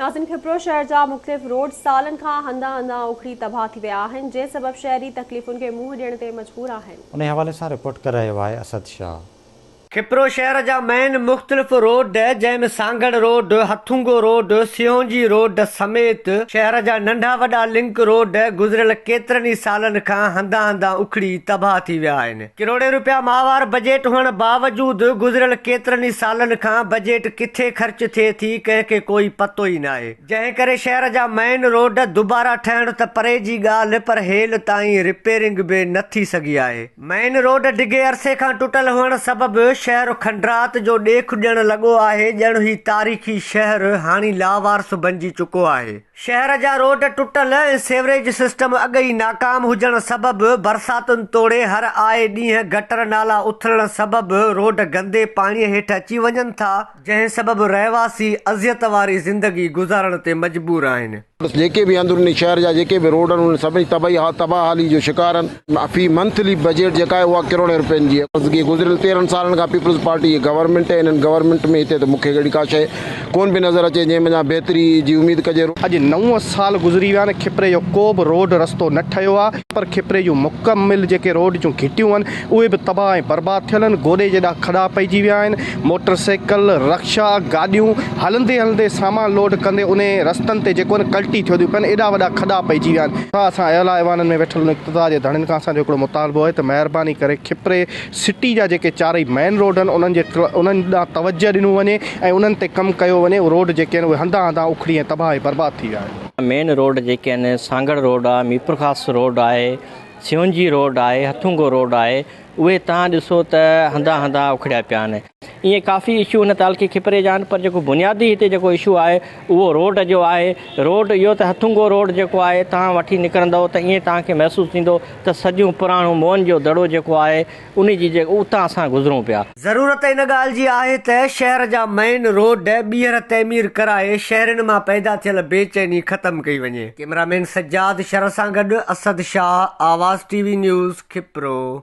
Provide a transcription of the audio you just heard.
ناظرين کپرو شهر جا مختلف روڊ سالن کان هنڌان هنڌان اکڙي تباهه ٿي ويا آهن جنهن سبب شهري تڪليفن کي منهن ڏيڻ تي مجبور آهن. انهي حوالي سان رپورٽ ڪري رهيو آهي اسد شاهه. کپرو شهر جا مين مختلف روڊ جنهن ۾ Sanghar road, Hathungo road, Sehonji road سميت شهر جا ننڍا وڏا لنڪ روڊ گذريل ڪيترن ئي سالن کان هنڌان هنڌان اکڙي تباهه ٿي ويا آهن. ڪروڙين روپيا ماهوار بجيٽ هئڻ باوجود گذريل ڪيترن ئي سالن کان بجيٽ ڪٿي خرچ ٿئي ٿي ڪنهن کي ڪوئي پتو ئي ناهي جنهن ڪري شهر جا مين روڊ دوباره ٺهڻ ته پري جي ڳالهه پر هيل تائين رپيرنگ به نه ٿي سگهي آهي. مين روڊ ڊگهي عرصي کان ٽٽل هئڻ سبب شهر کنڊرات جو ڏيک ڏيڻ لڳو آهي ڄڻ هي تاريخي شهر هاڻي لاوارث بنجي چڪو آهي. شهر جا روڊ ٽٽل ۽ سيوريج سسٽم اڳ ئي ناڪام هجڻ سبب برساتن توڙي هر آئي ڏينهن گٽر نالا اٿلڻ سبب روڊ گندي پاڻي هيٺ اچي وڃن ٿا، جنهن سبب رهواسي اذيت واري زندگي گذارڻ تي مجبور آهن. جيڪي به اندروني شهر جا جيڪي به روڊ آهن انهن سڀني تباهي تباهه حالي جو شڪار آهن. في منٿلي بجيٽ جيڪا آهي اها ڪروڙين روپين جي آهي. گذريل 13 سالن کان پيپلز پارٽي جي گورنمينٽ آهي انهن گورنمينٽ ۾ هتي ته مون کي اهڙي ڪا شيء ڪونه پئي نظر اچي جنهن منجهان بهتري جي اميد ڪجي. اڄ نو سال گذري ويا آهن کپري جو ڪو به روڊ رستو نه ٺهيو آهي پر کپري جون مڪمل جيڪي روڊ جون گهٽيون آهن اهي به تباهه ۽ برباد ٿيل آهن گوڏي جيڏا کڏا پئجي ويا آهن موٽر سائيڪل رڪشا گاڏيون هلندي هلندي سامان لوڊ ڪندي انهي رستن تي جيڪو آهن ڪلٽي ٿيو ٿيون پون ايڏا وڏا کڏا پئجي ويا آهن. اسان اعليٰ ايوانن ۾ ويٺل اقتدار جي ڌڻين کان اسان جو هڪڙو مطالبو آهي ته مهرباني ڪري کپري سٽي جا جيڪي چارئي مين روڊ آهن انهن جي انهن ڏانهن توجهه ڏنو وڃي ۽ انهن تي ڪم ڪيو وڃي اهي روڊ جيڪي آهن اهي هنڌان هنڌان اکڙي ۽ تباهه ۽ برباد ٿي ويا آهن. مين روڊ جيڪي آهن سانگهڙ روڊ آهي ميرپورخاص روڊ آهي سيونجي روڊ آهي هٿونگو روڊ آهي اهي تهان ڏسو ته هنڌان هنڌان اکڙيا پيا آهن ائين ڪافي اشو هن تعلقي کپري جا آهن پر جيڪو بنيادي هتي جيڪو اشو آهي اهو روڊ جو آهي روڊ اهو ته هٿونگو روڊ جيڪو آهي تهان وٺي نڪرندؤ ته ائين توهان کي محسوس ٿيندو ته صديون پراڻو موهن جو دڙو جيڪو آهي ان جي جيڪو اتان اسان گذرون پيا. ضرورت ان ڳالهه جي آهي ته شهر جا مين روڊ ٻيهر تعمير ڪرائي شهرين مان پيدا ٿيل بي چيني ختم ڪئي وڃي. ڪئميرا مين سجاد شر سان گڏ Asad Shah, Awaz T V news, Khipro.